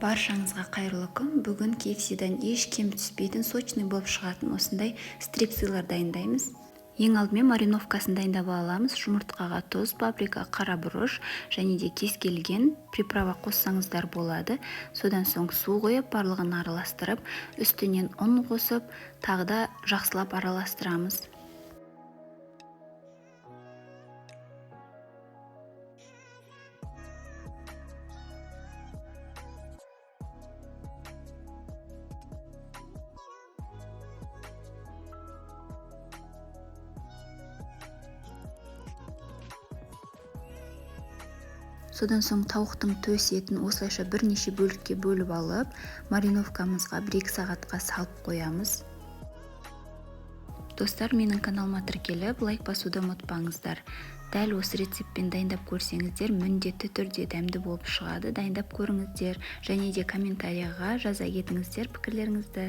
Баршаңызға қайырлы күн. Бүгін KFC-дан еш кем түспейтін, сочный болып шығатын осындай стрипсылар дайындаймыз. Ең алдымен мариновкасын дайындап аламыз. Жұмыртқаға тұз, паприка, қара бұрыш және де кез келген приправа қоссаңыздар болады. Содан соң су құйып, барлығын араластырып, үстінен ұн қосып, тағы да жақсылап араластырамыз. Содан соң тауықтың төс етін осылайша бірнеше бөлікке бөліп алып, мариновкамызға 1-2 сағатқа салып қоямыз. Достар, менің каналыма тіркеліп, лайк басуды ұмытпаңыздар. Дәл осы рецептпен дайындап көрсеңіздер, міндетті түрде дәмді болып шығады. Дайындап көріңіздер және де комментарияға жаза кетіңіздер пікірлеріңізді.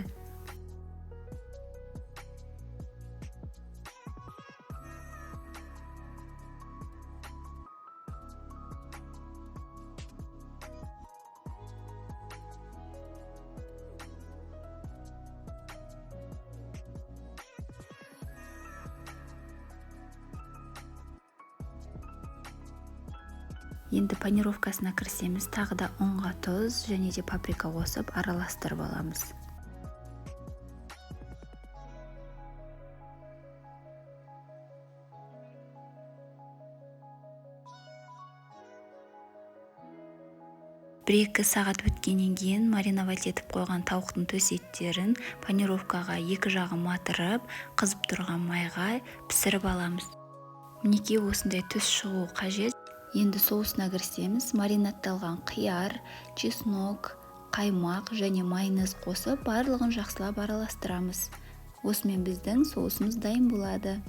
Енді панировкасына кірісеміз. Тағы да ұнға тұз және де паприка қосып араластырып аламыз. 1-2 сағат өткеннен кейін мариновать етіп қойған тауықтың төс еттерін панировкаға екі жағы матырып, қызып тұрған майға пісіріп аламыз. Мінекей, осындай түс шығуы қажет. Енді соусына кірісеміз. Маринадталған қияр, чеснок, қаймақ және майонез қосып, барлығын жақсылап араластырамыз. Осымен біздің соусымыз дайын болады.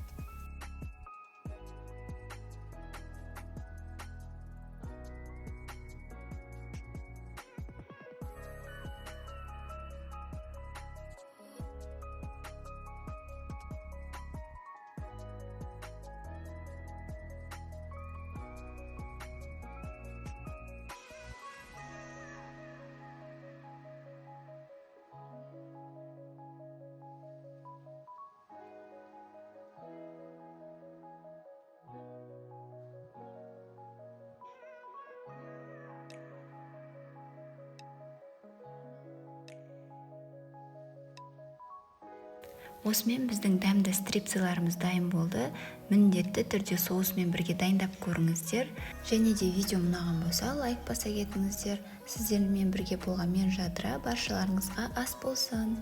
Осымен біздің дәмді стрипсыларымыз дайын болды. Міндетті түрде соусымен бірге дайындап көріңіздер. Және де видео ұнаған болса, лайк баса кетіңіздер. Сіздермен бірге болған мен, Жадыра. Баршаларыңызға ас болсын.